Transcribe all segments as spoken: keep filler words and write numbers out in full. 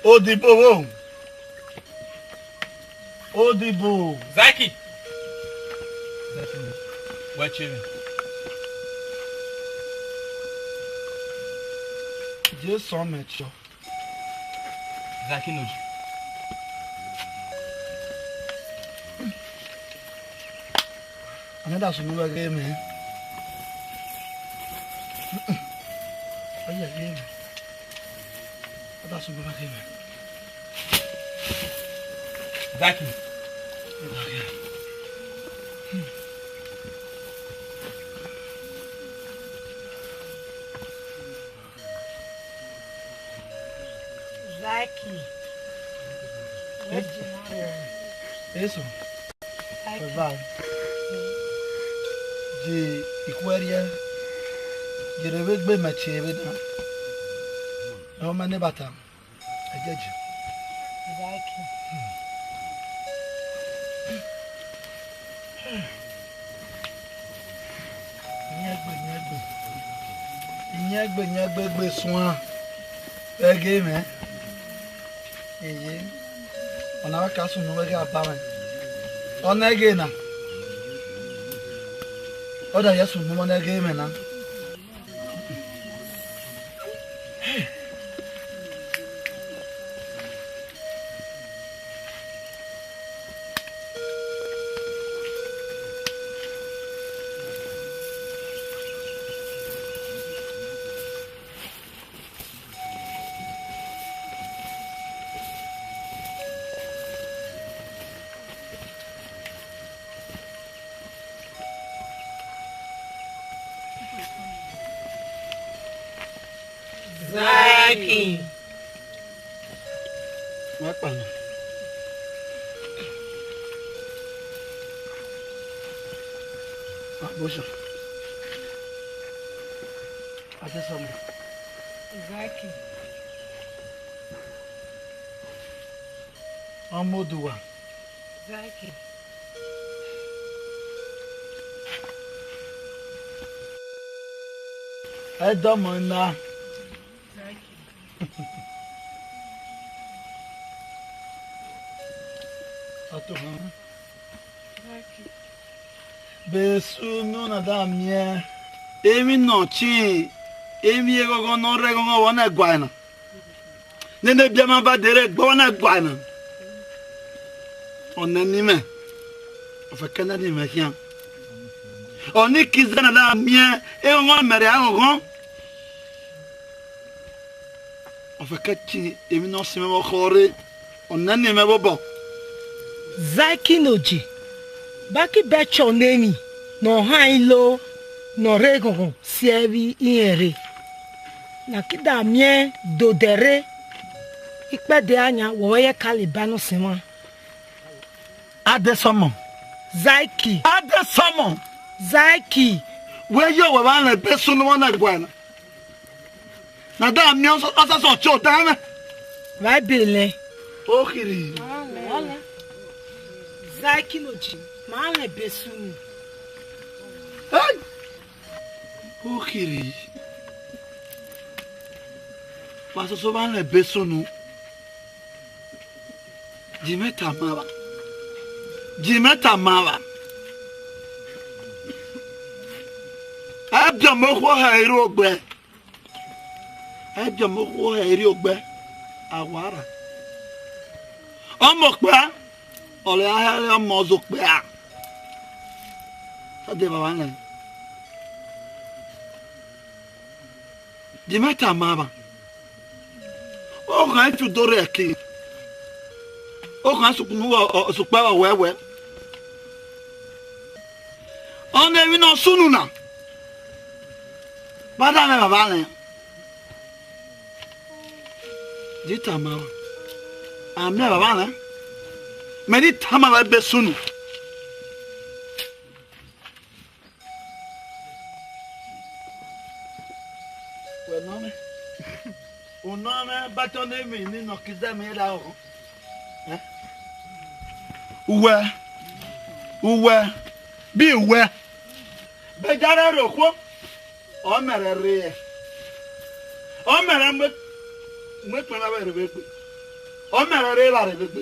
Odibo wo. Odibo. Zaki. Wachiri. Jesu mecho. Zaki noji. Another sunu wa game. Oye game. Another sunu wa game. Zaki. Zaki. Eso. Zaki. Eva. Ji ikwerie. Ji revegbe meche vena. No mane bata. Ejeje. Zaki. Nyegbe, nyegbe. Nyegbe, nyegbe, gbe suan. Ege mẹ. Eye. Ọna wa ka sunu wẹ ghe aba mwẹ. Ọna ege na. Ọ da ye sunu ọna ege mẹ na. Zaki. Wa kpa na. Wa bosha. Ate sọmọ. Zaki. Ọmọ Oduwa. Zaki. Ẹdọmọ na. Zaki. Ọtọhan. Zaki. Be sunu na da miẹn. Emwi nọ cin, emwi eghọghọ nọ rre eghọghọ vbọ na gualọ na. Nene biẹ ma ba dere gbe vbọ na gualọ na. Ọ nẹ ni mẹ, ọ fẹkẹ nẹ ni mẹ khian. Ọ ni ki zẹ na da miẹn eghọghọ mẹ rre aghọghọ. Ọ fẹkẹ tie emwi ne ọ si mwẹ vbe ọkhọ rre, ọ nẹ ni mẹ vbe obọ. Zaki noje, baki bẹchọ ne emwi ne ọ han ilo ne ọ rre eghọghọ si ẹvbi irẹn rre. Na ki da miẹn dodẹ rre, ikpẹdẹ a yan, wẹ ọre ye ka le ba ne ọ si mwa. Adesọmọ. Zaki. Adesọmọ. Zaki. Wẹ yọ wẹ vbe alẹ be sunu vbọ na gualọ na. Na da miẹn ọsọsọ ọchẹ ọda mwẹ. Vbe ebe lẹ. Okhiri. Zaki noji, ma lẹ be sunu. Hey! Okhiri. Wa soso vbe alẹ be sunu. Jimẹ tama vba. Jimẹ tama vba. Abiọmọ okhuo hẹ erriọ ogbẹ. Abiọmọ okhuo hẹ erriọ ogbẹ. Awara. Ọmọ okpia. Ọlẹ a hẹ ọmọ ọzọ okpia. Ọdẹ baba nẹ. Jimẹ tama vba. Okhan etu do rre ẹki. Okhan sukpẹ vbe wẹwẹ. Ọni emwi ne ọ sunu na. Vbe a da mwẹ baba nẹ. Di tama vba. A mwẹ baba nẹ. Mẹ di tama vba ebe sunu. Wẹ nọ mẹ. U nọ mẹ, batọ ne emwi ni nọ ki zẹ mẹ da o. Eh? Uwẹ, uwẹ, bi uwẹ. Bẹjare rẹ okhuo, ọ mẹ rẹ rre. Ọ mẹ rẹ mu, mu ekpẹn vbe rre vbe egbe. Ọ mẹ rẹ rre evba rre vbe egbe.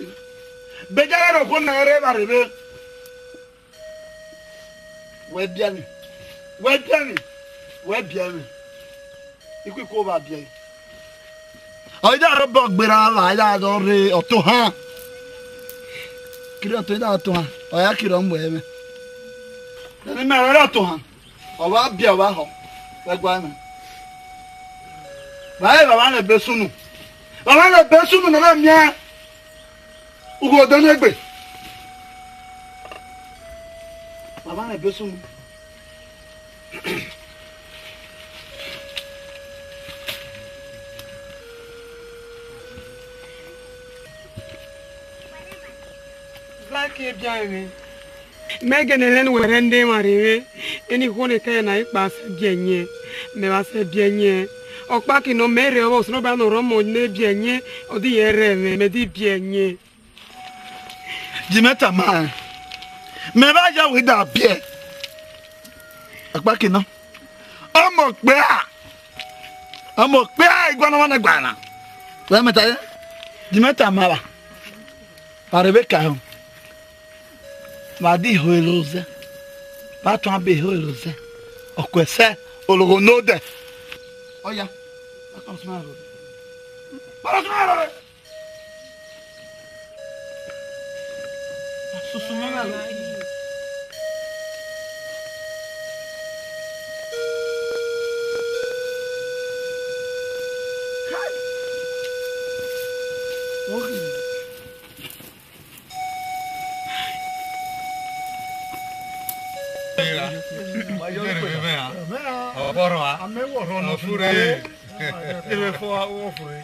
Bẹjare rẹ okhuo mẹ rẹ rre evba rre vbe. Wẹ biẹ mwẹ, wẹ biẹ mwẹ, wẹ biẹ mwẹ. Ikhuikhu ovba biẹ. Ọ i da rhobọ gberra vba, i da dọ rre ọtohan. Kiri ọto, i da ọtohan, ọ ya kiri ọ mu ẹmwẹ. Ẹni mẹ rẹ ọtohan, ọ vba biẹ, ọ vba họ, vbe ẹguae mwẹ. Vbe a re baba nẹ be sunu. Baba nẹ be sunu nọ na miẹn. Ugho de ne egbe. Baba nẹ be sunu. Zaki, e biẹ mwẹ. Mẹ gele nẹ ne uwẹ rre ne emwa rre mwẹ, eni ikhuo ne kẹ na ikpa sẹ biẹ yẹn, mẹ vba sẹ biẹ yẹn. Ọkpa ki nọ mẹ rre ọvbọ, Osanobua ne ọ rre ọmọ ne biẹ yẹn, ọ di irẹn rre mwẹ, mẹ di biẹ yẹn. Jimẹ tama ẹn, mẹ vba ya wẹ da biẹ. Ọkpa ki nọ. Ọmọ okpia, ọmọ okpia, igualọ mwa na gualọ na. Wẹ mẹ ta ye, jimẹ tama vba. Vba rre vbe ka họn. Vba di ho ero zẹ. Vba tuan be ho ero zẹ. Ọ kuẹ sẹ ologho ne odẹ. Ọ ya. Vba kpalọ sunu aro. Kpalọ sunu aro. Susu mama lo. Kai. Okay. Ọbọrọ a. Amẹ wọ rọ nọ fure. Ere fọ a wọ fure.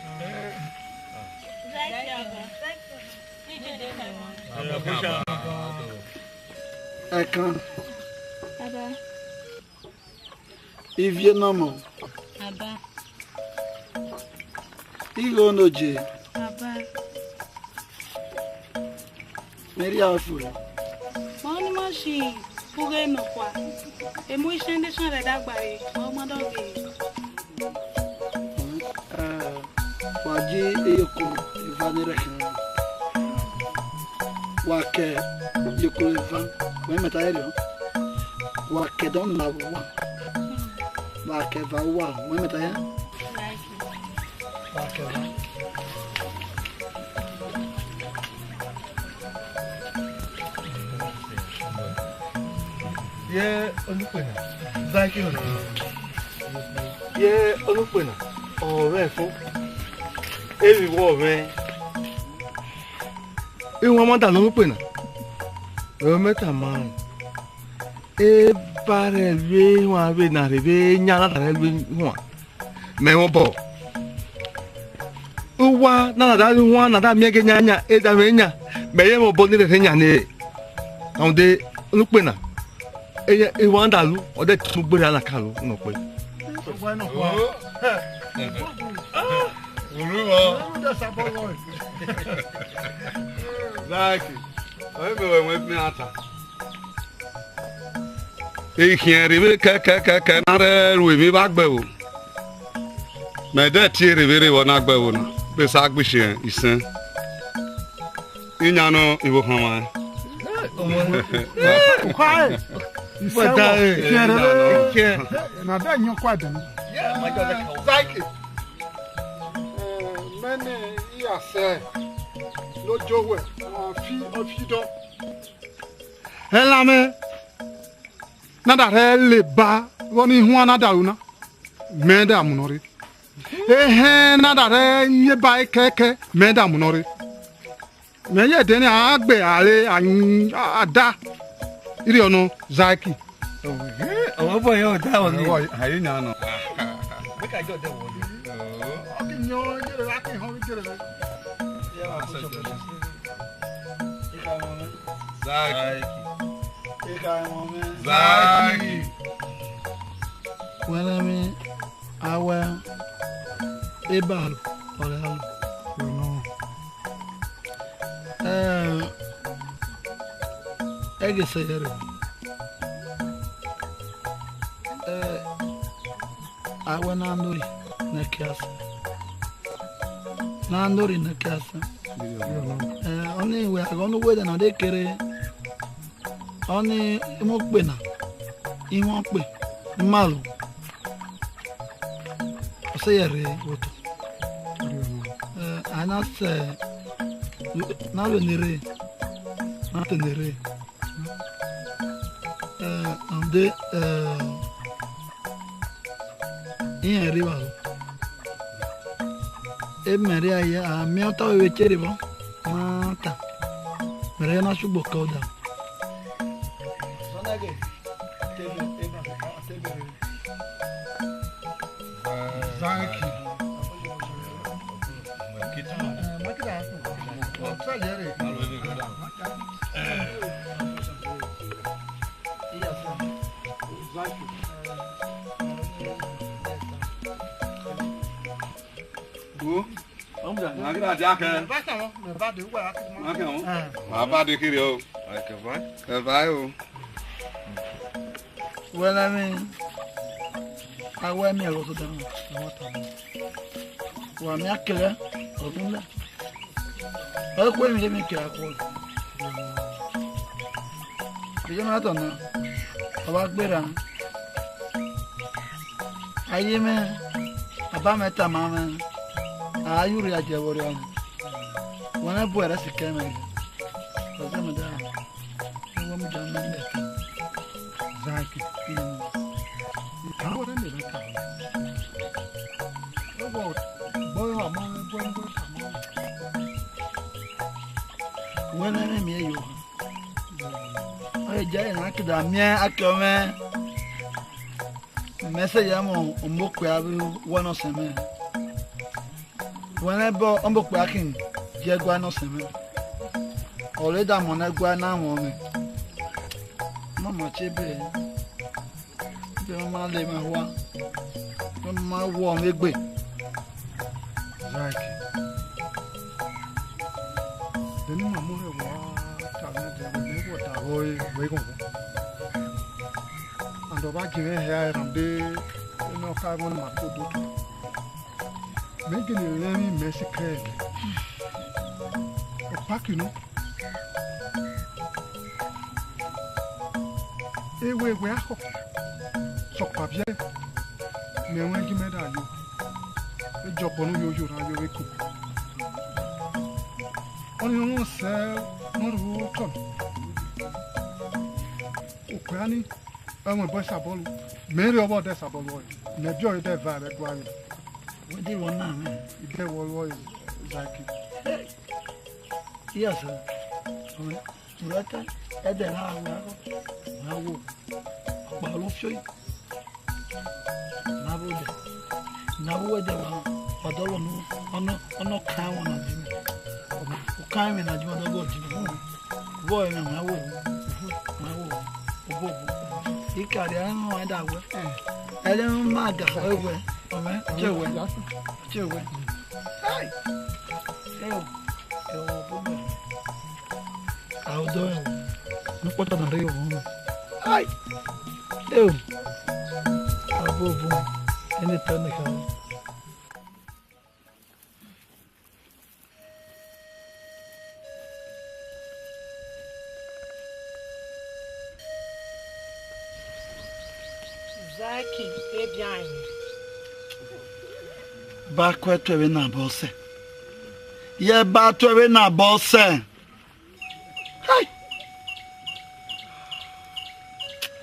Ẹkan. Baba. Ivie ne ọmọ. Baba. Igho ne oje. Baba. Mary Alfred. Mani mashi, puge no kwa. Emu ishe nde share dagba e, o ma do ge. Eh, wa ji eyoko eva ni re khin. Wa ke eyoko eva, we meta ere o. Wa ke don na wa. Wa ke va wa, we meta ya. Wa ke va. Ye onukpena, Zaki onukpena. Ye onukpena, ọmwẹ fo. Emwi wọ mwẹ. Iwan ma da ne onukpena. Ẹ mẹ tama. E ba rhie vbe ihuan vbe na rhie vbe yan na da rhie vbe ihuan. Mẹ mwẹ obọ. Uwa na na da rhie ihuan na da miẹn ghe yan yan, e da mwẹ yan. Mẹ ye mwẹ obọ ni rhe rhe yan ni. Rhunmwuda onukpena, e, ihuan da lu, ọ de tunu gberra na ka lu nọ kpe. Zaki, ọ ye mẹ wẹ wẹ mi ata. Ikhiẹn rhie vbe kẹkẹkẹkẹ na rhe ru emwi vbe agbẹvbo. Mẹ de tie rhie vbe rre vbọ na gbẹvbo na, gbe sa gbi shiẹn isẹn. Iyan nọ ivbo khanmwa ẹn. Kwa e. Isẹn wọ. Ikhiẹn rhie vbe. Na vbe yan kwa dẹ ni. Zaki. Mẹ ne iya sẹ, ne ọ jowẹ, ọ fi, ọ fi dọn. Ẹlan mwẹ na da rhe leba vbọ ni ihuan na da ru na, mẹ da mu nọ rre. Ehẹn na da rhe miẹn ba kẹkẹ, mẹ da mu nọ rre. Mẹ ye ẹdẹ ni a gbe a re, a, a da. Irhiọ nọ, Zaki. Ọmọ bọ yẹn ọda wọn ni. Ẹwọ, aye yan nọ. Make I just dey worry. Ọ ki yan yẹrẹ, a ki họn yẹrẹ. Zaki. Zaki. Wẹrẹ mi, awẹ, eba lo, ọrẹ lo. Ẹẹ, ẹghẹ sẹ yẹrẹ. Ẹẹ, awẹ na nori nẹkiase. Na nori nẹkiase. Ẹẹ, ọni wẹ aghọ nu wẹ dẹ na de kere. Ọni imọkpe na, imọkpe, imalo. Ọ sẹ yẹrẹ woto. Ẹẹ, a na sẹ, na vbe ne rre, na te ne rre. Ẹẹ, and then, ẹẹ, iran rre vbalo. Emẹ rre aye, a miẹn ọta vbe cere vbọ, ma ta. Mẹ rẹ na sugbo ke ọda. Zaki. Wo. Ọmọdé, na kí ni a ti akẹ? Bá kàn wọ́n, bá dé, wọ́n á kí wọ́n. Má kàn wọ́n. Ẹ. Wà á bá dé kiri o. Ẹ kẹ bá. Ẹ bá o. Wẹ́lẹ́ mi, awẹ́ mi ẹ̀rọ tó dáná, àwọn tàbí. Wà mí akẹlẹ́, ọdún náà. Ẹ kú èmi lémi kẹ́ àkọ́. Ìjọba náà tọ̀nà, ọba gbéra. Aye mẹ, aba mẹ tama mẹ, a yu rhia je vbe orhiọn. Wẹ nẹ bu ẹre sikẹ mẹ, ọzọ mẹ da, ẹwọ mu ja mẹ lẹ. Zaki. Mm. Ka wẹ nẹ mẹ ta. Ẹwọ, bọ yo ama mẹ, bọ yo ama. Wẹ nẹ mẹ yo. Ọ ye jẹ na kida miẹn akẹ mẹ. Mẹ sẹ ya mọ ọmọkpia vbe wẹ ne ọsẹ mẹ. Wẹ nẹ bọ ọmọkpia khin ye gua ne ọsẹ mẹ. Ọ re da mọ ne gua na mọ mẹ. Mama che be. Be ma le ma hua. Be ma wọ mẹ egbe. Zaki. Then my mother was Mẹ vbe ọta vbe ọre vbe ghọghọ. And ọ vba gie mwẹ hia rande, ne ọ kha ẹmwẹ ne ima kpo do. Mẹ gele rẹn emwi mẹ sikẹ. Ọkpa ki nọ. Ewe, ewe akhọ. Sọkpa viẹ. Mẹ wẹ gi mẹ da yo. Ejọkpọ ne u yo yo ra yo vbe ko. Ọni ọmọ sẹ ne ọ rhu otọ. Okpia ni, ẹmwẹ bọ sabọlu. Mẹ rhie ọvbọ dẹ sabọlu ọre. Mẹ biẹ ọre dẹ va vbe gua mẹ. Wẹ de wọ na mẹ. Idẹ wọ ruọ Zaki. Yes, sir. Ọmọ, urẹta, ẹdẹ na wa, na wo. Ọkpa ru fioi. Na vbe odẹ. Na vbe odẹ wa, wa dọlọ nu, ọnọ, ọnọ kan wọn na di mẹ. Ọkan mẹ na di mẹ, dọgọ di mẹ. Vọ ẹmwẹ wan wo, wan wo, obo obo. Ikari ẹmwẹ wan da wẹ. Ẹlẹ ma ga ẹwẹ, ọmọ, che wẹ, che wẹ. Hai! Eo, eo, obo obo. Aodọ ẹmwẹ, ne ukpọta na rre yo vwọ mẹ. Hai! Eo, obo obo, ẹne ta ne kha. Zaki, ebian. Ba kuẹ tuẹ vbe na bọ sẹ. Ye ba tuẹ vbe na bọ sẹ. Hai!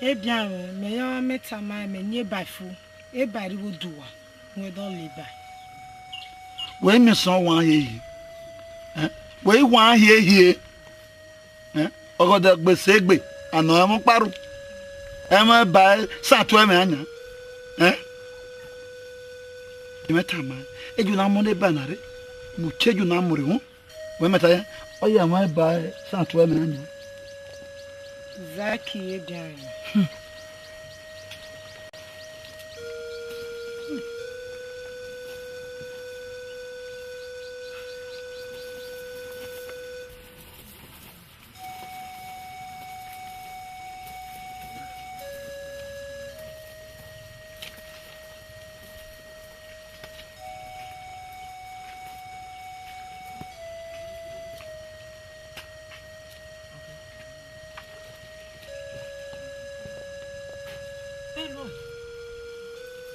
Ebian, mẹ ya mẹ tama, mẹ ni eba fo. Eba rhie vbe oduwa, wẹ dọ le eba. Wẹ i miẹn sọn wan hie hie. Eh? Wẹ i wan hie hie. Eh? Ọgọdẹ gbe se egbe, anọ ẹmwẹ ọkpa ru. Ẹmwẹ ba sa tuẹ mwẹ ayan. Eh? Imẹ tama, eju na mu ne eba na rre, mu che eju na mu rre hu. Wẹ mẹ ta ya, ọ ya mwa ba sa tuẹ mwẹ na nia. Zaki ye dia ya.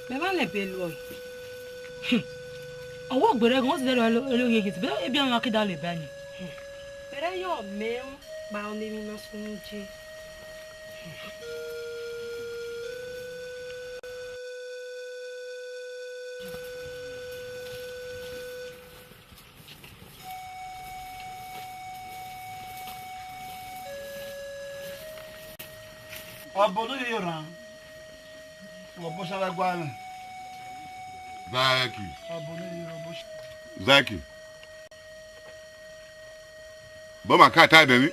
Mẹ ma lẹ be luọ. Ọwọ gberẹ ghan zẹ ro elo ye ye be ebi ama kida le ba ni. Bẹrẹ yọ mẹ kpa ọnẹ emwi ma sunu je. Ọbo ne ye yo ran, ọbo sa vbe gua mwẹ. Zaki. Ọbo ne ye yo, ọbo sa. Zaki. Bọ ma ka ta ẹbẹ mwi,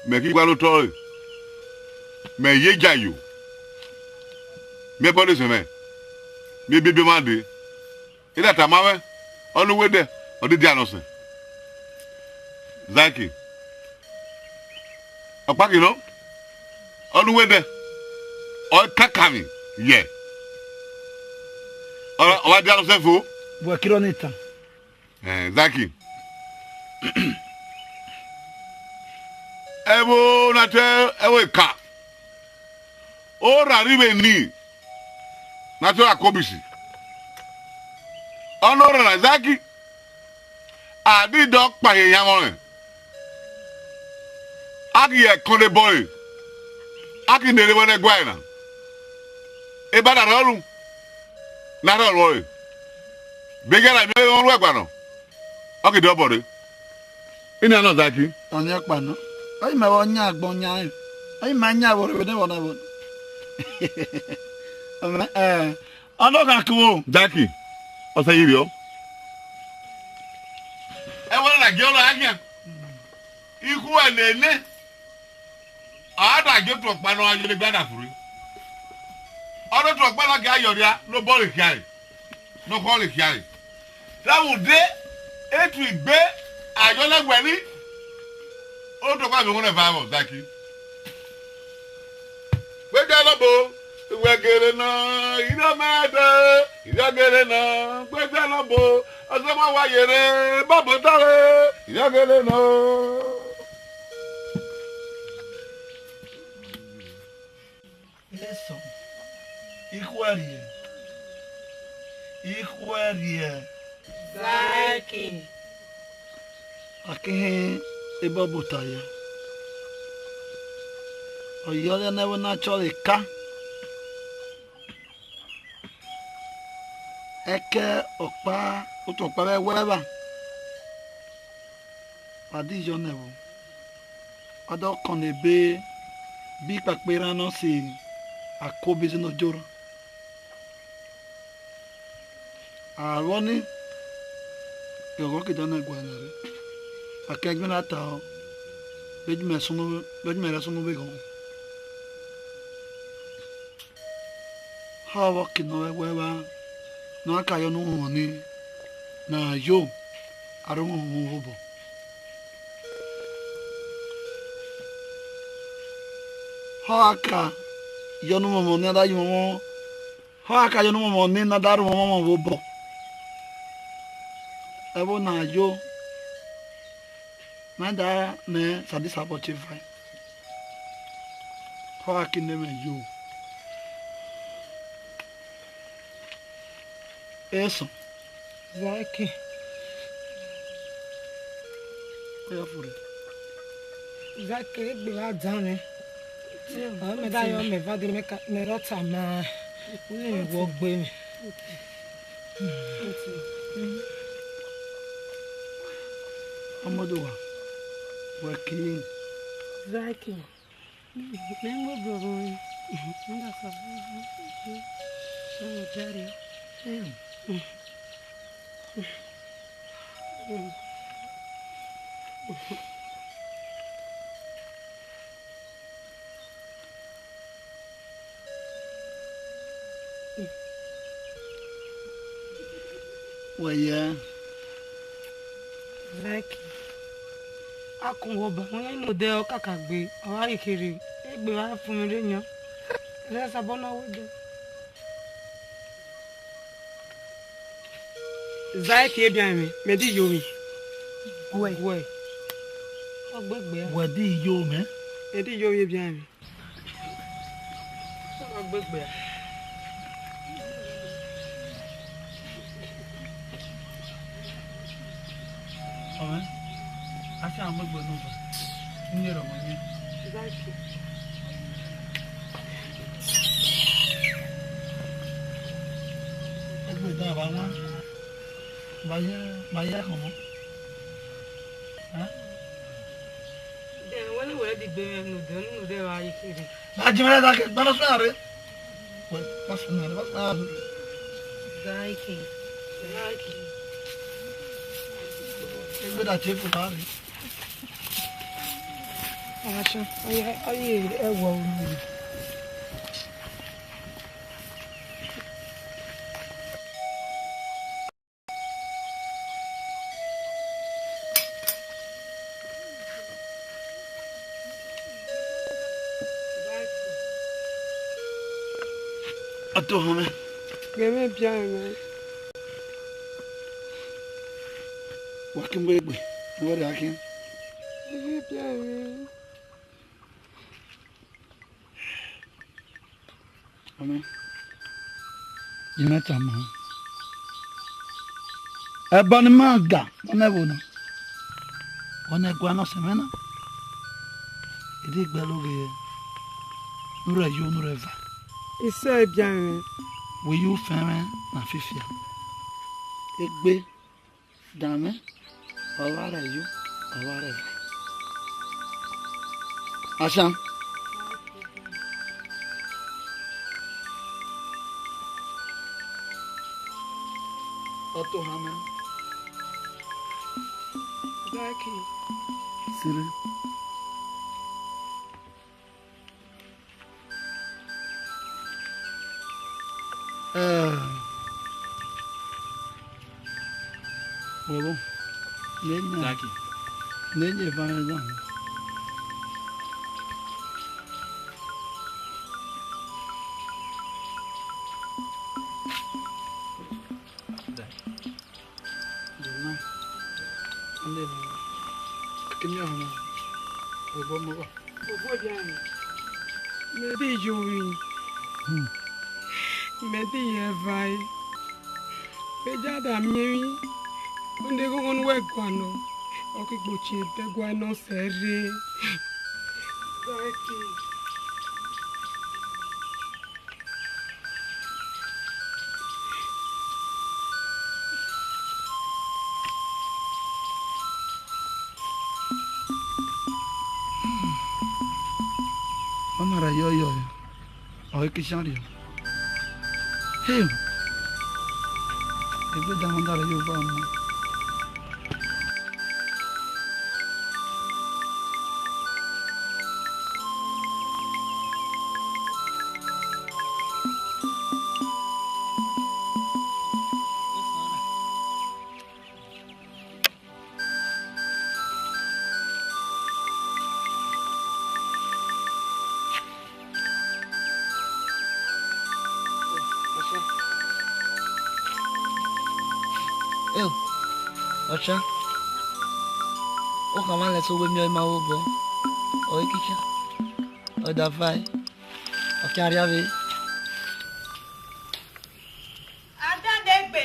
mẹ ghi gualọ otọ ẹre, mẹ ye ja yo, mẹ bọ ne zẹ mwẹ, mẹ biebe mwa dee. Ida tama mwẹ, ọnii uwẹ dẹ, ọ di dia nọ sẹ. Zaki. Ọkpa ghi nọ, ọnii uwẹ dẹ, ọ kaka mwẹ yẹ. Ọ, ọ wa dia nọ sẹ fo. Wẹ kiro ni tan. Eh, Zaki. Ẹvbo na te ẹvbo eka. Ora rri vbe ni. Na te ora kobisi. Ọnọrọ na Zaki. A di dọ kpa ye yan mwa. A ghi ye kọn ne bọe. A ghi nere vbọ ne gua na. Eba na rhọ ru. Na rhọ ruẹ. Biegiana miẹn ọghe ọ ru ẹgba nọ, ọ ghi de obọ rre. Inian nọ Zaki. Ọni ọkpa nọ. Ọyi mẹ vbe ọ yan agbọn yan ẹn. Ọyi ma yan vbe orre vbe nẹvbọ nẹvbọ. Ọmẹ, ẹ, ọ nọ ghan kuo. Zaki, ọ sẹ yi rriọ. Ẹwẹ na gie ọnọ a khian. Ikhu ẹnẹ nẹ. A da gie otu ọkpa nọ a yere gbe a da furre. Ọ da otu ọkpa nọ a gia yọ ria, ne obọ rre khiare, ne ọkhọ rre khiare. Rhunmwuda etu igbe ayọ na wẹ ni, Odokwa mi wona va mo Zaki. Wegbe lọbo, wegere na, ina mede, wegere na, wegbe lọbo, ọsẹ ma wa yere, babo tare, wegere na. Eso, ikhuẹrhie, ikhuẹrhie. Zaki. Aki hin ebọbota ya. Ọ yọle ne ẹvbo na chọre ka. Ẹkẹ ọkpa, otu ọkpa vbe ẹwẹ evba. Wa di yọ nẹ vbo, wa do kọn ebe, bi ikpakpa erhan nọ si ako bi zẹ ne ojoro. A vbọ ni, ghọghọ ke dọ na gualọ rre. A kẹ ẹgbẹn na ta ọ, vbe ejima rẹ sunu, vbe ejima rẹ sunu vbe ghọghọ. Ọ vbe ọke ne ọ vbe wẹ evba, ne ọ ka yọ ne uhunmwu ni na yo, a rre uhunmwu vbe obọ. Ọ gha ka yọ ne umwọmọ ni, a da ye umwọmọ, ọ gha ka yọ ne umwọmọ ni, na da rre umwọmọ vbe obọ. Ẹvbo na yo, na da mẹ Sadisa vbe ọtẹn va. Ọ gha ki ne mwẹ yo. Eso. Zaki. Oya fure. Zaki, egbe mwa dan mwẹ. Ọ mẹ da yọ mẹ va dee, mẹ ka, mẹ rọ tama. Wẹ vwọ gbe mwẹ. Ọmọdé wa, wẹ ke. Zaki. Mẹ mu obọ vbe ọmọ. Mẹ da sa bu bu. Ọmọ jare. Wẹ yẹ. Zaki. A kun vbe ọba, wẹ ya inu odẹ ọ kaka gbe, ọ gha ye kherhe, egbe mwa fun mwẹ rre yan. Ẹsabọ na wẹ dẹ. Zaki ebian mwẹ, mẹ di yo mwẹ. Guẹ. Guẹ. Ọ gbegbe a. Wẹ di yo mwẹ. Mẹ di yo mwẹ ebian mwẹ. Ọ gbegbe a. Ọmọ, a ti a gbegbe ne uba. N ye rọmọ ye. Egbe dan ba wan. Ba ye, ba ye khọmọ. Ẹ? Then wẹn wẹ di gbe mwẹ nu dẹ, nu dẹ wa yi kiri. Na jimẹ da ke, gba na sọ ya re. Wẹ, gba sọ ya re, gba sọ ya re. Zaki, Zaki. Egbe da che fu ba re. Acha, oye, oye, ẹ wọ unu. Ọtẹn ohan mwẹ. Ghe mwẹ bian mwẹ. Wa kin bu egbe, ne uwẹ rhia khian. Ghe mwẹ bian mwẹ. Amen. I mẹ tama. Ẹbọ ne ima ga, nọ nẹ ẹvbo na. Ọ nẹ ẹguae ne ọ sẹ mwẹ na. I di gbe ẹre oghe, ne u rre yo, ne u rre eva. Isẹ ebian mwẹ. Wẹ yu fẹn mwẹ na fifia. Egbe. Danmwẹ, ọ vba rẹ yo, ọ vba rẹ eva. Ashan. Ọtẹn ohan mwẹ. Zaki. Siri. Eh. Wẹvbo. Nene. Zaki. Nene va ẹzan. Obọ mọ wa. Obọ dia ni. Mẹ di yo rin. Mẹ di ye vai. Mẹ ja da miẹn rin. Onde ghọghọ nu wẹ guan nọ. Ọ ki gbo tie ẹdẹ guan nọ sẹ rre. Vai ki. Ọ ma ra yọyọ, ọ i ki shan rriọ. Hey! Egbe da mwa da rẹ ye ova mu. Eo, ọcha. Okhan mwa lẹsẹ wẹ miẹn ọma vbe obọ. Ọ i ki shan. Ọ da vae. Ọ khian rria vbe. Adanegbe.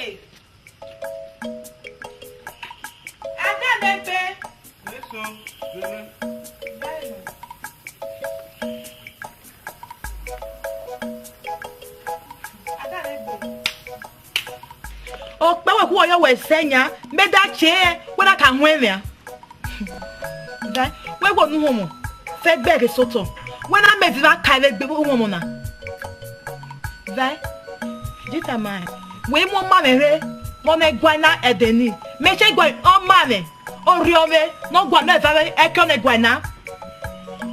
Adanegbe. Eso, nene. Okpẹ wẹ khuo yọ wẹ sẹ yan, mẹ da che, wẹ na ka huẹn mwian. Wẹ wo nu uhọnmwọ, fẹ gbe ghe sotọ, wẹ na mẹ viva ka vbe egbe uhọnmwọ na. Vẹ, jita ma, wẹ mu ọma mwẹ rre, mọ nẹ guan na ẹdẹ ni, mẹ che guan ọma mwẹ. Orhiọmwẹ ne ọ gualọ eva vbe ẹki ọnẹguae na.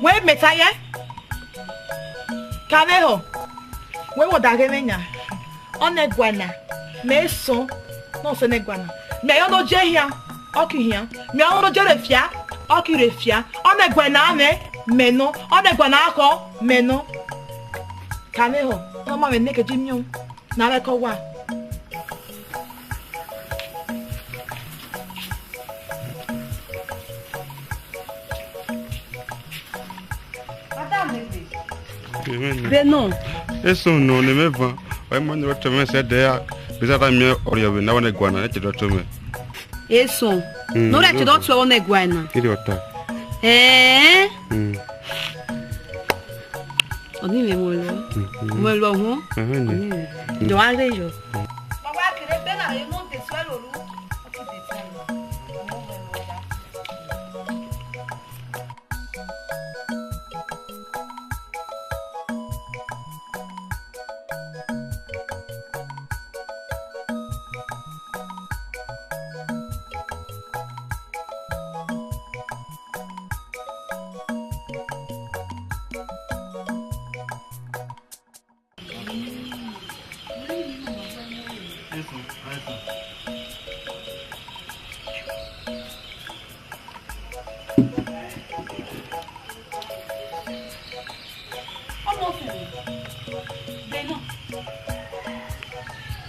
Wẹ mẹ ta yẹ? Ka vbe họ, wẹ vbe ọdaghe mwẹ yan, ọnẹguae na, mẹ sọn ne ọ sẹ ọnẹguae na. Mẹ yọ ne ọ je hian, ọ ki hian. Mẹ yọ ne ọ je rre fia, ọ ki rre fia. Ọnẹguae na mwẹ, mẹ nọ. Ọnẹguae na khọ, mẹ nọ. Ka vbe họ, ne ọ ma mwẹ neke ji miẹn. Na vbe ẹko wa. Amen. Vbe nọ. Eso nọ ne mẹ van. Ọ ma ni rọ tọ mwẹ sẹ ẹdẹ ya. Bẹzẹ a da miẹn ọrhiọmwẹ na wẹ ọnẹguae na, ne che dọ tọ mwẹ. Eso. Mm, nọ rẹ che dọ tọ ọnẹguae na. Iri ọta. Ẹẹ. Mm. Ọni mwẹ mu ẹlọ. Mm, mm. Mu ẹlọ họn. Ẹhẹn ni. Ọni mwẹ. Mm. Dọ a rre yọ. Ọ wa kere egbe na re ne ọ de suẹ lolu. Ọ ki de suẹ lolu.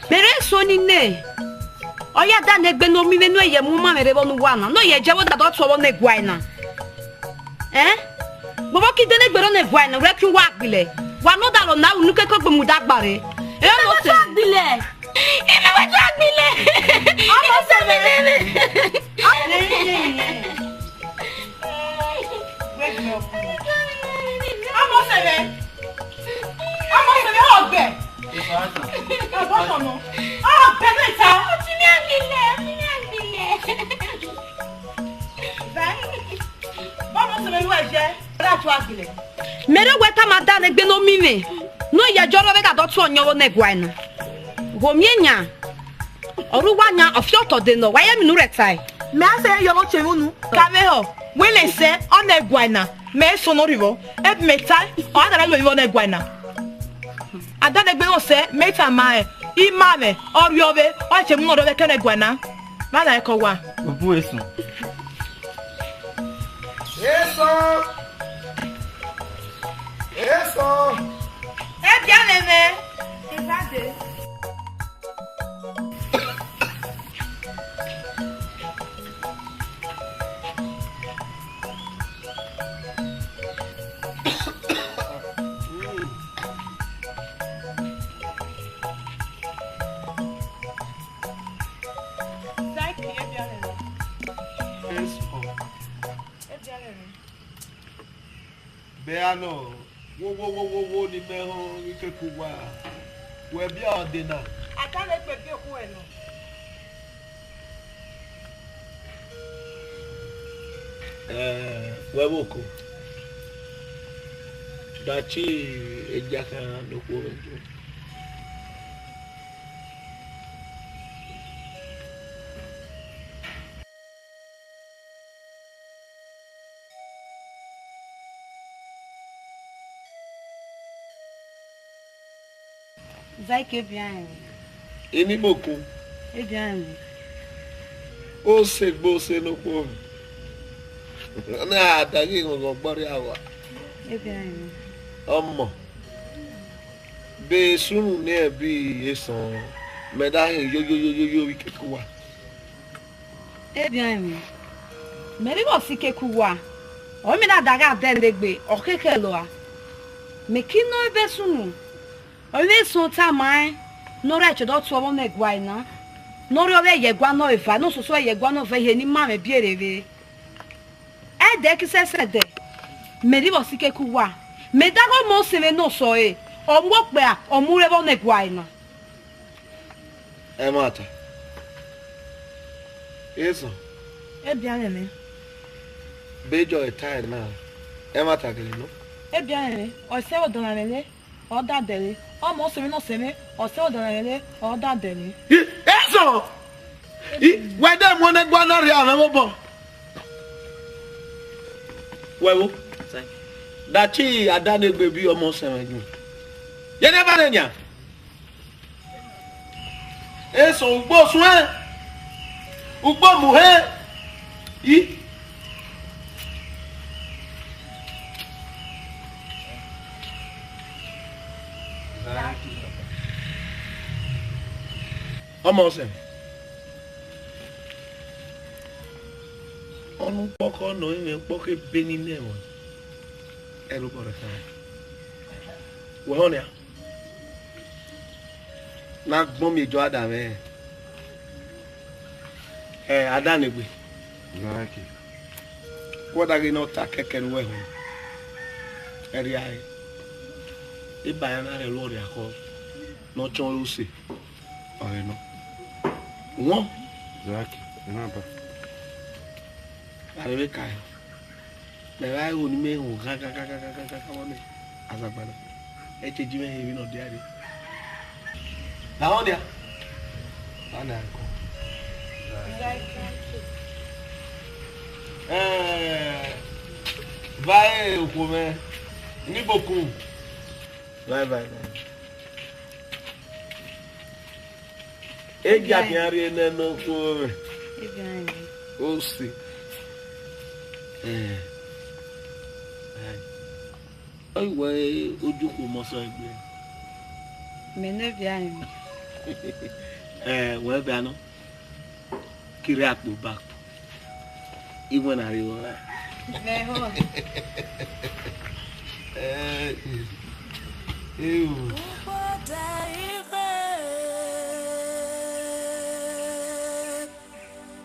Bẹrẹ eso ni nẹ, ọ ya da ne egbe ne ọ miẹn mwẹ ne ọ ye mu ọma mwẹ rre vbọ ne uwa na, ne ọ ye je vbe ọdadọ tuẹ vbọ ne ẹguae na. Ẹn? Vbọvbọ ki de ne egbe rre ọnẹguae na, wẹ ki uwa gbilẹ. Wa ne ọdaro na unu keke ogbe mu da gba rre. Ẹ ọ nọ sẹ. Gbilẹ. Ime wẹ tu gbilẹ. Ọmọ sẹ mẹ. Ọmọ sẹ mẹ. Ọmọ sẹ mẹ, ọgbẹ. Ọgbẹ mẹta. Ọtí mi àgbìlẹ̀, ọtí mi àgbìlẹ̀. Bẹ́ẹ̀, bọ́mọ sẹ mẹ ló ẹ jẹ́, ẹ dá tu àgbìlẹ̀. Mẹ rẹ wẹ tama da ne egbe ne ọ miẹn mwẹ, ne ọ ye je rre vbe ọdadọ tuẹ ọyẹn vbọ ne ẹguae na. Gho miẹn yan, ọ rre uwa yan, ọ fi otọ de nọ, wa ye minu rẹ tae. Mẹ a sẹ yọ vbe ọchẹ mwẹ unu. Ka vbe họ, wẹ mẹ sẹ ọnẹguae na, mẹ sọn ne ọ rre vbọ, ebe mẹ tae, ọ a da na vbe ọnẹguae na. Adanegbe ne ọ sẹ, mẹ tama rẹ, ima mwẹ, ọrhiọmwẹ, ọ che mu ne ọ rre vbe ẹki ọnẹguae na. Vbọ a da ẹko wa. Obu eso. Eso. Eso. Ẹ bia nẹ mẹ. Evade. Mẹ a nọ, wo, wo, wo, wo, wo, ne imẹ họn ikeku uwa. Wẹ biẹ ọdẹ na. A ka lẹ egbe biẹ okhuo nọ. Eh, wẹ vbe oko. Da tie egia khian ne okhuo mwẹ jọ. Zaiki, ebian mwẹ. Ini mokun. Ebian mwẹ. Ose gbe ose ne okhuo. Ọna a da ghi ghọghọ gbe ọrria wa. Ebian mwẹ. Ọmọ. Be sunu ne ẹbi esan, mẹ da hin yo, yo, yo, yo, yo, vbe ikeku uwa. Ebian mwẹ, mẹ rhie vbọ si ikeku uwa, ọ mẹ na da gha dẹ ne egbe, ọ khẹkhẹ lọa. Mẹ ki nọ ebe sunu, ọ vbe sọn tama ẹn, ne ọ rre ẹchẹ dọ tuẹ vbọ ne ẹguae na, ne ọ rre ọ vbe ye ẹgua nọ eva, ne ọ soso ye ẹgua nọ vẹ ihe ne ima mwẹ biere vbe. Ẹdẹ ki sẹsẹ dẹ, mẹ rhie vbọ si ikeku uwa, mẹ da ghe ọmọ ọsẹmwẹ ne ọ sọe, ọ mu okpia, ọ mu rre vbọ ne ẹguae na. Ẹmwata. Esan. Ebian mwẹ. Bejọ ẹta ẹna, ẹmwata gele nọ. Ebian mwẹ, ọ sẹ odọ na mwẹ le, ọ da dẹre. Ọmọ ọsẹmwẹ ne ọ sẹmwẹ, ọ sẹ odọ na mwẹ le, ọ da dẹre. Esan! Wẹ de mu ne ẹgua na rria mwẹ obọ. Wẹ vbo? Da tie a da ne egbe biẹ ọmọ ọsẹmwẹ jọ. Ye ne ba nẹ nian? Eso ugbo suẹn, ugbo muhẹn, i. Ọmọ ọsẹ. Ọnukpọkọ nọ imẹ ukpọkọ ebe ni nẹ ẹmwẹ. Ẹrobọ rẹ khan. Wẹ họn nia. Na gbọn miẹn jọ ada mwẹ. Ẹ, ada ne egbe. Wẹ da ghe ne ọ ta kẹkẹ ne uwẹ họn. Ẹrria ẹre. Eba ya na rhẹ lọ rria khọ. Ne ọ chọn ẹre use. Ọre nọ. Wọn. Zaki, na ba. Arẹvbekaya. Mẹ vba igho ne imẹ họn ghan ghan ghan ghan ghan ghan ghan vbọ nẹ Azagbana. Ẹ te ji mwẹ hin emwi ne ọ dia rre. Na họn nia. Ana ko. Ẹẹ, va e okhuo mwẹ, ni bokun. Vai, vai, vai. Egia khian rhie nẹ nokhuo mwẹ. Egia rhie. Ose. Eh. Ai. Oi, wẹ ojukhun mọ sẹ egbe. Mẹ ne via mwẹ. Eh, wẹ via nọ. Kiri akpo ba akpo. Iwẹn na rre vbọ ra? Mẹ họn. Eh, eh, o.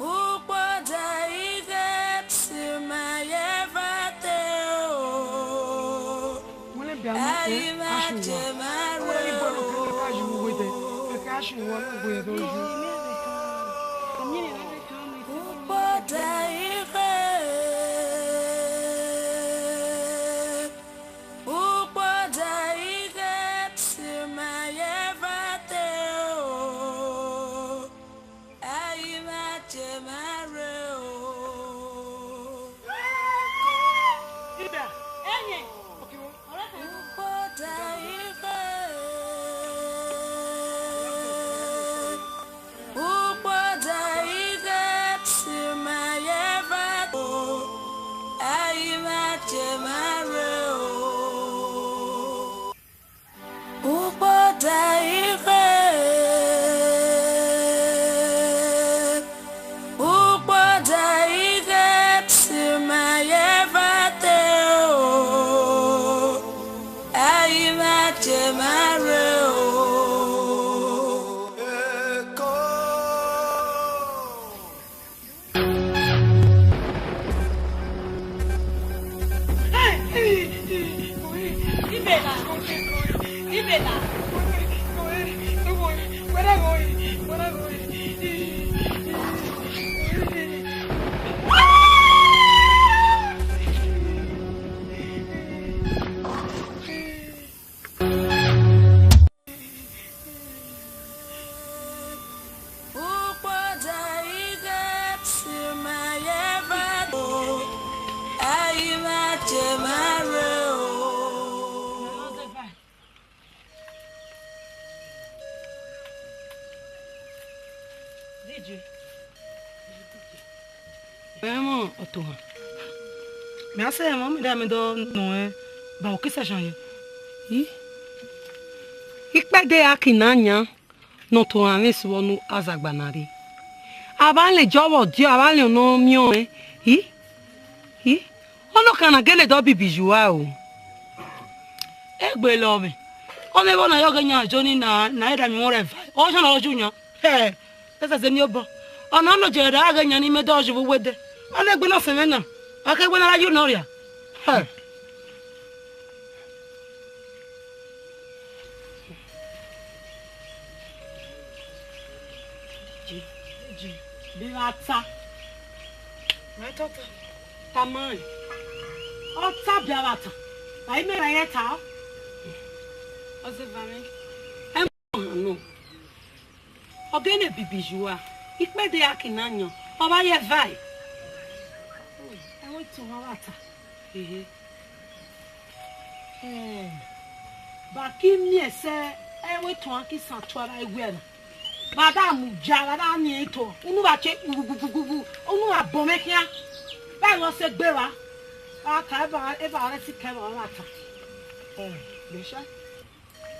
Ukpoda ighe si ma ye va te o. Wele bia mu ko, ashi wa. Wele ni bọ nọ kẹkẹ ka yi uwe dẹ. Kẹkẹ ashi wa, ne uwe dẹ yi. Ukpoda ighe. Ukpoda ighe si ma ye va te o. Ayi ma che ma re o. Ida, enye. Ukpoda ighe. Ukpoda ighe si ma ye va o. Ayi ma che ma re o. Ukpoda ighe, ukpoda ighe si ma ye va te o. Ẹmwẹ ọtọhan. Mẹ a sẹ ẹmwẹ, mẹ da mẹ dọ nọ ẹ, ba okisa shan yẹ. I? Ikpẹdẹ a ki na yan, ne ọtọhan mwẹ sẹ vbọ ne Azagba na rre. A vba lẹ jọ vbe ọdiọ, a vba lẹ ọnọ miẹn ọnrẹn. I? I? Ọnọkhan na gele dọ bibi ye ua o. Egbe lọ mwẹ. Ọnẹ vbọ na yọ ghe yan jọ ni na, na ẹdẹ mi wọn rẹ va. Ọ shan na ọ ju yan. Hẹ, ẹsẹse ni obọ. Ọna nọ jẹ ra ghe yan ni mẹ dọ ju vbe uwẹdẹ. Ọna egbe nọ sẹ mwẹ na. Ọ ke wẹ na ra yu nọ ria. Hẹ. Bia vba ta. Mẹ tọ ta. Tama. Ọ ta bia vba ta. Ba imẹ ra ye ta. Ọ zẹ va mwẹ. Ẹ mọ hàn nọ. Ọ ghe ne bibi ye ua. Ikpẹdẹ a ki na yan. Ọ vba ye va ẹ. Ẹ wẹ tọ vba vba ta. Ehe. Eh, ba ki miẹn sẹ, ẹvbo etuan ki san tua vbe iwia na. Vba da mudia, vba da miẹn etuan, unu vba tie gugugugugu, unu vba bọ mwẹ khian. Vbe ọ sẹ gbe vba, vba ka eva, eva rẹ si kẹ vba, vba ta. Eh, bẹsẹ.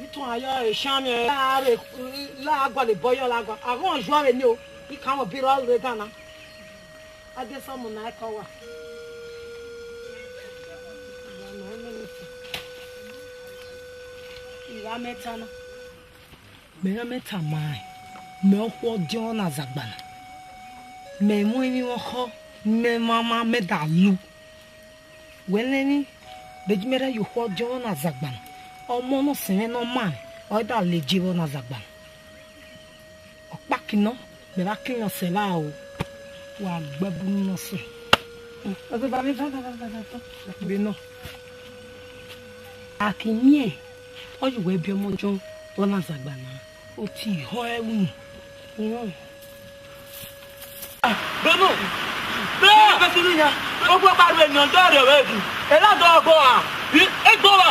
Ituan yọ, eshan miẹn, la vbe, la gualọ ebọ yọ la gua. Aghọn yọ vbe ni o, I ka mwẹ obirọ re dan na. Adesọmu na ẹkọ wa. Ivba mẹ ta na. Mẹ na mẹ tama ẹn, mẹ okhuo diọn na zagbana. Mẹ mu emwi mwẹ ọkhọ, mẹ mama mẹ da lu. Wẹ nẹ emwi, bẹghe mẹ rẹ ye okhuo diọn na zagbana. Ọmọ ne ọ sẹ mwẹ ne ọ ma ẹn, ọ da le je vbọ na zagbana. Ọkpaki nọ, mẹ vba kiyan sẹ vba o, wa gbe ẹbu ne ọ sẹ. Vbe nọ. A ki miẹn, ọ ye uwẹ biẹ ọmọ Jọn vbọ na zagbana, oti họ ẹwu. Benu. Benu. Benu. Ogbó pa rẹ ni ọjọ́ rẹ̀ wẹ̀ dùn. Ẹ ládọ̀ ọgbọ́ wa. Ẹ gbọ́ wa.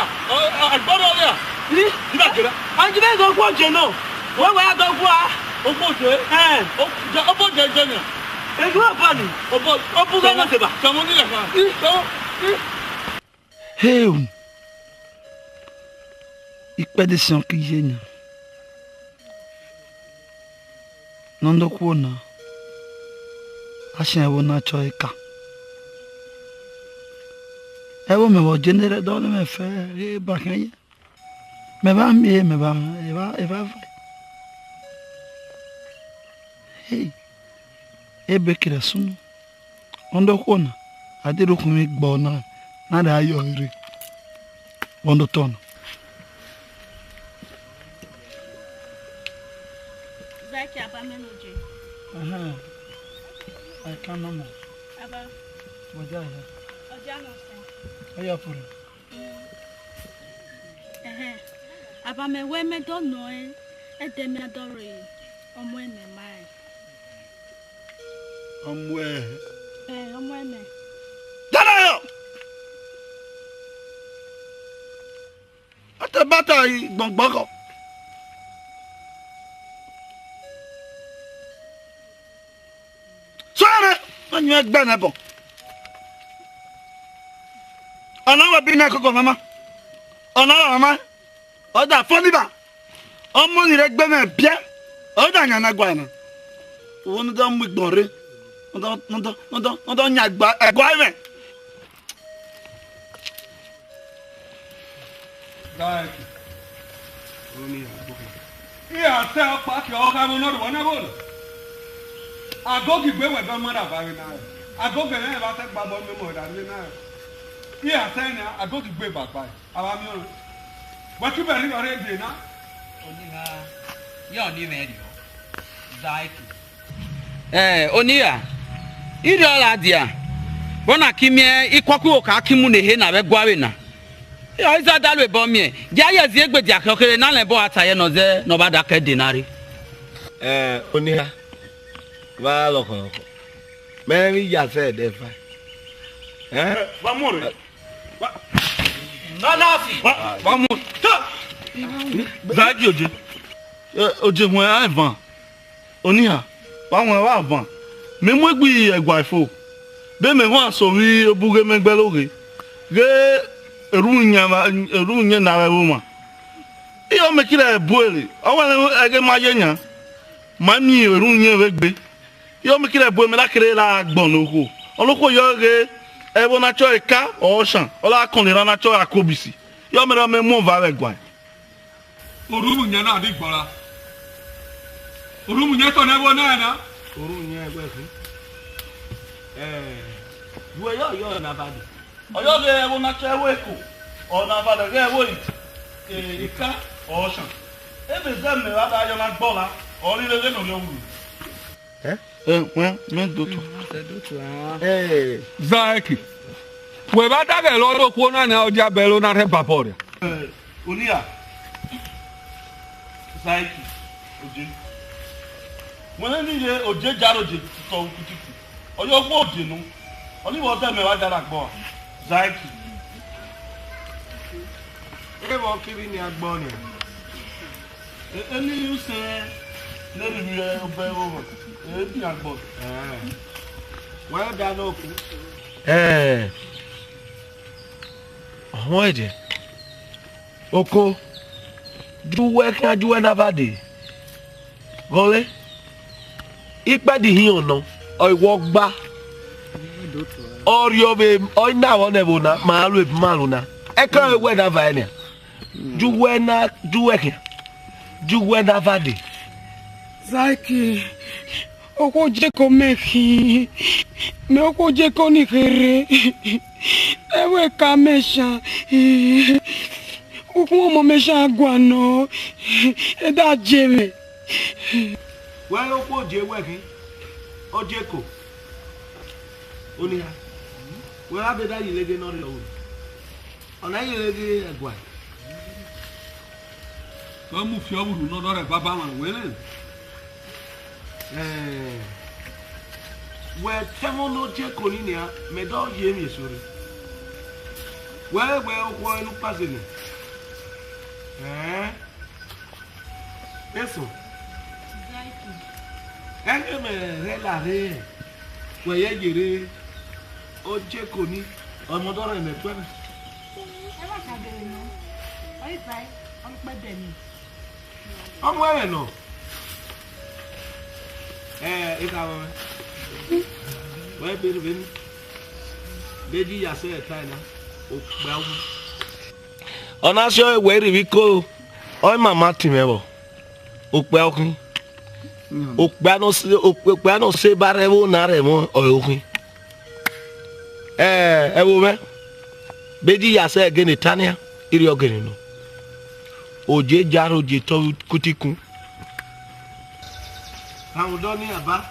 Àgbọ̀dọ̀ rẹ̀. Rí. Nígbà jẹ́rẹ́. Àjùmọ̀ ìgbà ọgbọ́ jẹ náà. Wọ́n wẹ̀ á dọ́gbọ́ wa. Ọgbọ́ jẹ. Ẹ̀. Ọgbọ́ jẹ jẹ ni. Èyí wọ́n bọ̀ ni. Ọgbọ́. Ọgbọ́ gánà ṣe bà. Sọmọ nílẹ̀ kan. Rí. Sọmọ. Rí. Heu! Ikpẹdẹ siọn ki ye yan. Ne ọ do khuo na, a sian ẹvbo na chọ ẹre ka. Ẹvbo mẹ vbe ọ je ne rre dọ ne mẹ fẹ, ghe ba khian ye. Mẹ vba miẹn, mẹ vba, evba, evba vae. Hey, ebe kerẹ sunu. Ọ do khuo na, a deghẹ ukhunmwu gbe ọna, na da yọ rre. Vbọ do tọ na? Zaki, aba mẹ nọ je. Ẹhẹn. I can no more. Aba. Vbọ dia ya? Ọ dia nọ sẹ. Ọ ya furu. Mm. Ẹhẹn. Aba mẹ wẹ mẹ dọ nọ ẹn, ẹdẹ mẹ a dọ rre, ọmọ ẹmẹ ma ẹn. Ọmuẹ. Ẹ, ọmọ ẹmẹ. Dada yọ! Ata bata gbọngbọn kọ. Sọrọ, ọyẹn ẹgbẹ nẹ bọ. Ọna wẹ bi na koko mama. Ọna wẹ mama. Ọ da fọ ni ba. Ọmọ ni rre egbe mwẹ biẹ. Ọ da yan na gua na. Uwo ne da mu igbọn rre. Ne da, ne da, ne da, ne da yan ẹgua, ẹgua mwẹ. Like. Oni agbo. Iya sẹ ọkpa ke ọgha mu nọdọ wana bolo. Agogi gbe wẹ dọ mọ da ba vbe na. Agogi ne ba sẹ gba bọ mẹ mọ da vbe na. Iya sẹ ni agogi gbe ba gba. Aba miẹn ọnrẹn. Wa ki bẹrẹ igho rre de na. Oniha, ya ọni mwẹ rriọ. Zaiki. Eh, oniha, irriọ la dia. Vbọ na ki miẹn ikuọkhu igho ka ki mu ne ehe na vbe ẹguae na. Ọ i za da lu ebọ miẹn, dia ye zi egbe dia khian kherhe na lẹ ẹbọ a ta ye ne ọ zẹ ne ọ bha da ke de na rre. Eh, oniha, vba lọkhọ lọkhọ. Mẹ i ya sẹ ẹdẹ fa. Eh? Vamos, rre. Vamos. Zaiki oje. Eh, oje huẹn a van. Oniha, vba huẹn vba van. Mẹ mu egbe ẹguae fo. Bẹ mẹ huan so vbe obughe mẹ gbe loghe. Ghe erhunmwu yan na vbe ẹvbo mwa. Iyọ mẹ kire buele. Ọ wẹ ẹghe ma ye yan. Ma miẹn erhunmwu yan vbe egbe. Iyọ mẹ kire bu mẹ na kere la gbọn ne okhuo. Ọnọkhuo yọ ghe, ẹvbo na chọ eka, ọ shan, ọ la kọn ne erhan na chọ akobisi. Iyọ mẹ rọ mẹ mu ọva vbe ẹguae. Orhunmwu yan na di gbọla. Orhunmwu yan tọ nẹ ẹvbo na na. Orhunmwu yan ẹguae fi. Eh, wẹ yọ yọ na vade. Ọ yọ ghe ẹvbo na chọ ẹvbo eko, ọ na vade ghe ẹvbo eka, ọ shan. Ebe zẹ mẹ vba da yọ na gbọla, ọ rhirhe ghe ne ọ rhie wuru. Eh? Eh, wẹ, mẹ do to. Eh. Zaiki. Wẹ vba da ghẹ lọ rokhuo na na, ọ dia bẹlo na rhẹ babọ rẹ. Eh, oniha. Zaiki. Oje. Wẹ ne ni ye oje jaro je tọ ukutiku. Ọ yọ gho oje nu. Ọ ni vbọ zẹ mẹ vba da na gbọ. Zaiki. Ẹ vbọ kiri ni agbọ ni. E- Eni use ne rhirhi obẹ vbọ. E bi agbọ. Eh. Wẹ da no ku. Eh. Ọmọ ẹdẹ. Oko. Ju wẹ khian ju wẹ na vade. Ghọnle. Ikpẹdẹ ihiọn nọ. Ọ i wọ gba. Ọ rhie ọvbe, ọ i na vbọ nẹ ẹvbo na, ma lu ebu ma lu na. Ẹkan wẹ na va ẹnia. Ju wẹ na, ju wẹ khian. Ju wẹ na vade. Zaiki, okhuo je ko mẹ khin. Mẹ okhuo je ko ni kherhe. Ẹvbo eka mẹ shan. Ukhun ọmọ mẹ shan guan nọ. Eda je mwẹ. Wẹ okhuo je wẹ khin. Ọ je ko. Oniha. Wẹ gha be da yi lege ne ọ rriọ ru. Ọ na yi lege ẹguae. Ọ mu fiọ vbe urhu ne ọ dọrẹ baba mwa wẹ nẹ. Eh, wẹ tẹmwẹ ne ọ je ko ni nia, mẹ dọ ye emwi eso rre. Wẹ, wẹ okhuo ẹre ne ukpa zẹ nẹ. Eh. Eso. Ẹghe mẹ rhẹ la rre, wẹ yẹ ye rre, ọ je ko ni, ọ mọ dọ rẹn mẹ tuẹ nẹ. Ẹ ma ka dẹrẹ nọ, ọ i ba, ọ kpẹ dẹ ni. Ọ mu ẹmwẹ nọ. Ẹ, eka wẹ. Wẹ benu, benu. Bedi ya sẹ ẹta na. Okpia wu. Ọ na sẹ ọre wẹ rhivbi ko, ọ i mama tin mwẹ vbọ. Okpia okhin. Okpia nọ se, okpia nọ se ba rre ẹvbo na rre ẹmwẹ ọre okhin. Ẹ, ẹvbo mwẹ. Bedi ya sẹ ẹgene ta nian, irhiọ gene nọ. Oje jaro je tọ kutikun. Rhanmwẹ odọ ni aba.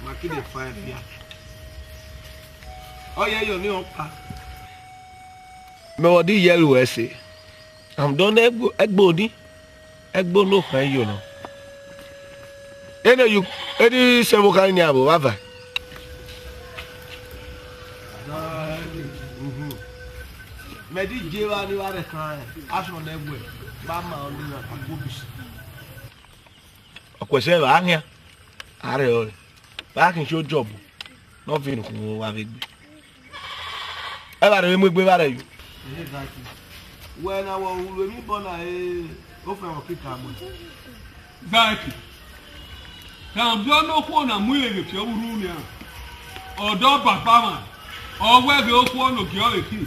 Ma ki de fa ẹfia. Ọ yẹ yọ ni ọkpa. Mẹ vbọ di yẹ ruẹ ẹse. Rhanmwẹ odọ ni ẹgbo, ẹgbo ni. Ẹgbo nokhan iyo nọ. Ene yu, eni sẹvbo khan ni avbe vbava. Mẹ di je vba ni vba rẹ khan asọn nẹ wẹ, ba ma ọni na ka kobisi. Ọ kuẹ sẹ vba khian, a rre ọre. Vba khin si ojọbo, ne ọ viọ nukhun wa vbe gbe. Ẹ vba rre vbe mu egbe vba rẹ yo. Wẹ na wọ ru emwi bọ na, e, ofẹn wọ ki ka mu. Zaki, kan biọ ne okhuo na mu ilevie fi ọvbe urhu nian. Ọdọ baba mwa, ọ wẹ ghe okhuo ne ogie ọre ki.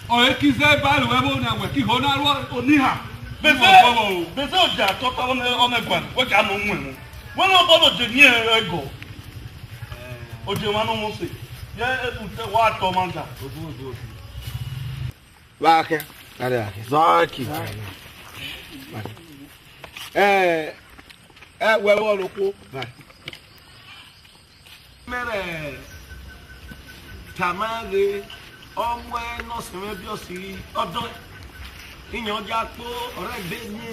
Ọre ki zẹ ba ru ẹvbo nian, wẹ ki ho na ru oniha. Bẹzẹ, bẹzẹ oja tọta ọnẹ, ọnẹ guan, wẹ ka nọ wọn. Wẹ ne ọ bọ ne oje ni ẹgọ. Oje mwa nọ wọn se. Yẹ, e, wa tọ ma ga. Vbakhe, vbakhe. Zaki. Eh, eh, wẹ vbọ nokhuo. Mẹrẹ tama ghe, ọ muẹ ne ọ sẹ mwẹ biọsi, ọ dọe. Iyan dia kpo, ọ rre ebe ni,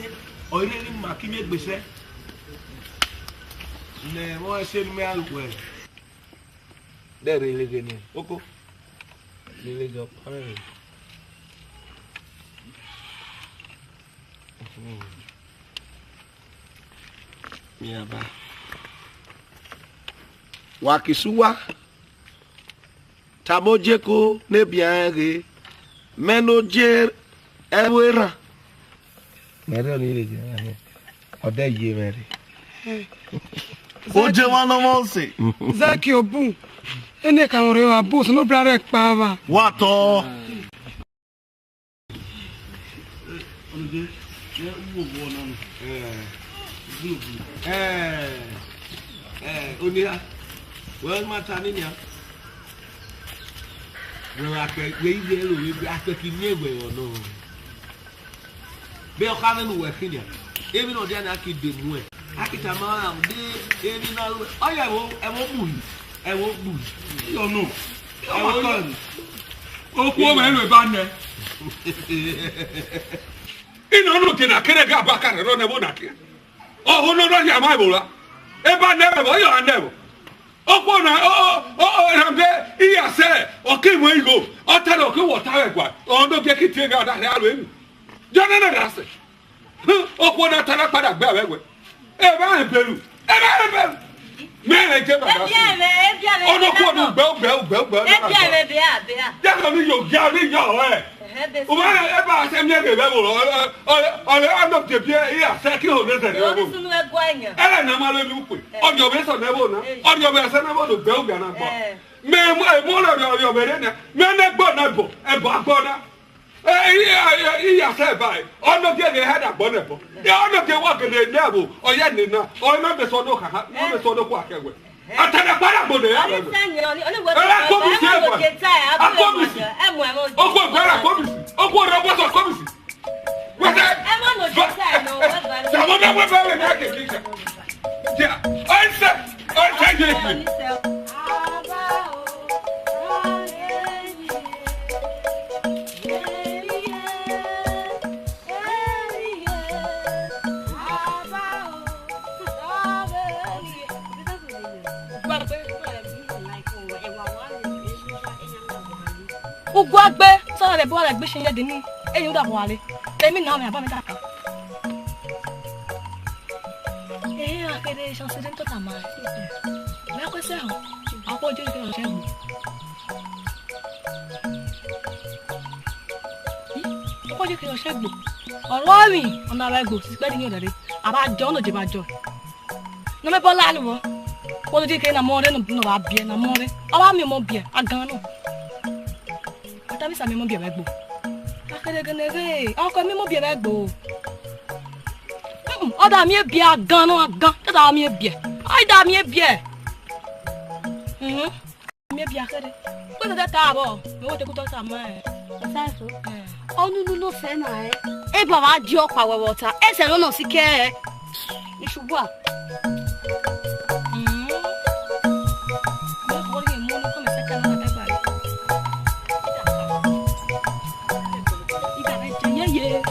ọ i rre emwi ma ki miegbe sẹ. Nẹ ẹmwẹ ọnrẹn sẹ ne imẹ gha ru wẹ. Dẹ rre leghe ni, oko. Rre leghe ọkpa mwẹ. Miẹn ba. Wa ki su uwa, tama ojeko ne bian ghe, mẹ ne oje ẹvbo erhan. Mẹ rẹ ọni rre, ọ de ye mwẹ rre. Oje mwa nọ mwa ose. Zaki obu, ene ka mwẹ rre wa bu, sẹ ne obra rẹ kpa vba. Wa tọ. Ọnọde, ẹ, u wo vwọ na nọ. Ẹ, ẹ, ẹ, Onia, wẹ ma ta ni nia. Wẹ akpẹ, wẹ i vwẹ ẹro vbe akpẹ ki miẹn wẹ ọ nọ. Bẹ ọ kha mwẹ ne uwẹ khian nia. Emwi ne ọ dia nia ki de muẹ. A ki tama ra de emwi na ru. Ọ ya ẹvbo, ẹvbo gbu yi. Ẹvbo gbu yi. Iyọ nọ. Iyọ ma kọ ni. Okhuo mwẹ ru eba nẹ. Ina ọnọke na kẹrẹ ga ba ka rẹ rọ nẹ vbo na kẹ. Ọho nọ nọ ya ma ẹvbo ra. Eba nẹ vbọ, iyọ ra nẹ vbọ. Okhuo na, o, o, o, o, erambe, iya sẹ, ọ ke mu igho, ọ ta rẹ ọ ke wọ ta vwẹ gua, ọ nọ gie ki tie gha da rẹ aro emwi. Jọ nene ra sẹ. Okhuo na ta na kpada gbe avbe wẹ. Evba rẹn belu. Evba rẹn belu. Mẹ rẹn je baba si. Ọnọkhuo nu gbe, gbe, gbe, gbe. Ebia mẹ bia, bia. Jẹ kọ ni yo gia ni yo ẹ. Ẹhẹ, bẹ si. O ma ẹ ba se mi ẹ ghe vẹ vbo. Ọ, ọ, ọ, ọ, ọ, nọ te bie, iya sẹ ki ho ne zẹ ne vbo. Ọni sunu ẹguẹ yan. Ẹrẹ na ma lo ni ukwe. Ọni ọ vbe sọ nẹ vbo na. Ọni ọ vbe sẹ nẹ vbo do gbe ugbe na gbọ. Ẹ. Mẹ mu, ẹ mu rẹ ọni ọ vbe rẹ na. Mẹ ne gbọ na ẹbọ, ẹbọ agbọ na. Ẹ, iya, iya, iya sẹ ba ẹ. Ọni ọ vbe ghe hẹ da gbọ na ẹbọ. Ẹ, ọni ọ vbe wa gele ne ẹbọ. Ọ ya ne na. Ọ na be sọ do kha. Ọ be sọ do kwa kẹ wẹ. Atana kpara gbọdọ ya bẹ. Ẹrẹ kọmisi ẹ bọ. Akọmisi. Okọ ẹgbẹ ẹrẹ kọmisi. Okọ ẹrẹ ọgbọsọ kọmisi. Wẹsẹ. Sàmọ náà wẹsẹ rẹ ní àkèké ìjà. Ọ̀sẹ̀, ọ̀sẹ̀ yẹ ìpè. Uguagbe, sọrọ vbe bọrọ gbe shin yede ni, eyin uda vware, emi na mẹ aba mẹ ta ka. Ehe, a kere shan sede tota ma. Mẹ kwe se hàn, a kwe je ke ọsẹ gbo. Ọkọ je ke ọsẹ gbo. Ọrọ mi, ọna vbe gbo, si kpẹdi ni ọdade. A ba jọ, ọna je ba jọ. Ne mẹ bọ la lu vbọ. Kpolo je ke na mọ rre, nọ ba biẹ, na mọ rre. Ọ ba miẹn ọmọ biẹ, a gan nọ. Ọ ta mi sa miẹn ọmọ biẹ vbe gbo. A kere gene ghe, ọkọ miẹn ọmọ biẹ vbe gbo. Mm, ọ da miẹn biẹ, a gan nọ, a gan. Ọ da miẹn biẹ. Ọ da miẹn biẹ. Mhm. Miẹn biẹ khere. Kpẹsẹ ta vbọ, mẹ wo te ku tọ sa ma ẹ. Ọsa eso. Ẹ. Ọnunu nọ sẹ na ẹ. E baba di ọkpa wẹ vbe ọta, ẹsẹ nọ nọ si kẹ ẹ. Isugua. Mm. Mo kọ ri mo nọ kọ mẹ sẹ ka na dagba. Iga vbe je ye ye.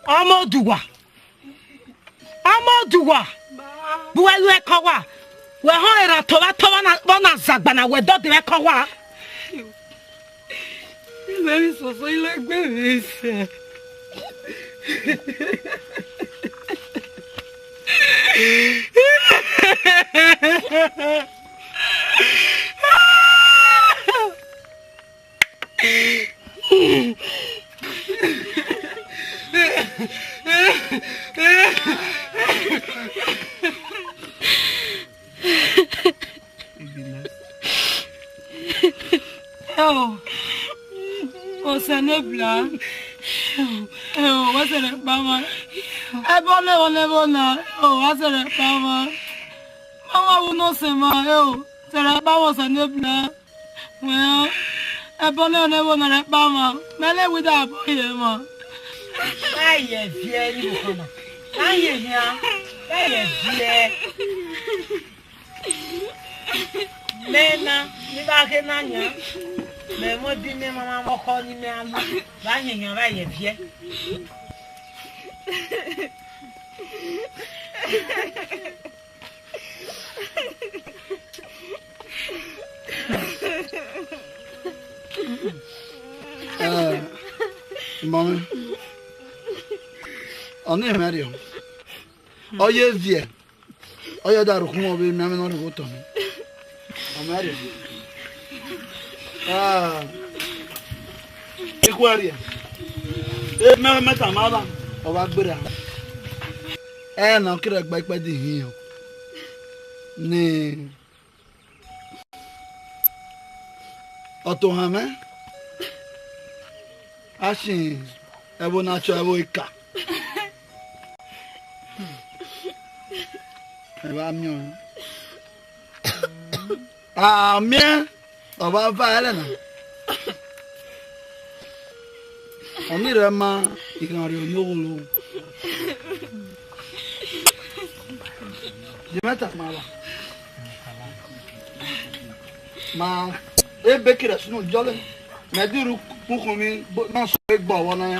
Ọmọ Oduwa. Ọmọ Oduwa, bu wẹ lu ẹkọ wa, wẹ họn erhan tọmwa tọmwa na, vbọ na zagba na wẹ dọdẹ vbe ẹkọ wa. Ilẹ vbe soso, ilẹ gbe vbe sẹ. Eo, Osanobua. Eo, wa sẹrẹ kpa mwa. Ẹbọ nẹ, ẹbọ nẹ, ẹbọ na. Eo, wa sẹrẹ kpa mwa. Mama wu nọ sẹ mwa, eo, sẹrẹ kpa mwa Osanobua. Wẹ ọ, Ẹbọ nẹ ọ nẹ vbo nẹ rẹ kpa mwa, mẹ lẹ wẹ da bọ ye mwa. Vbe ye viẹ ni vbo khama. Vbe ye hian, vbe ye viẹ. Mẹ na, ni vbe ghe na yan. Mẹ mọ di mẹ mama mọ khọ ni mẹ a lu. Vbe ye hian, vbe ye viẹ. Eh, mami. Ọni mẹ riọ. Ọ ye viẹ. Ọ ye da rhukhu mẹ ọvbe mẹ, amẹ nọ rhukhu otọ mẹ. Ọ mẹ riọ. Ah. Ikhuẹriẹ. E mẹ mẹ tama ba. Ọ wa gbera. Ẹ na kire gba ikpẹdẹ ihian. Ni ọtohan mwẹ, a shin ẹvbo ne a chọ ẹvbo eka. Ẹ vba miẹn ọnrẹn. A miẹn, ọ vba va ẹrẹ na. Ọni rẹ ma, I gha rrie ọni ogholo. Ye mẹ tama ba. Ma, ebe kere sunu jọle. Mẹ di ru kpukhu mi, na sọ egbe ọvbọ na ya.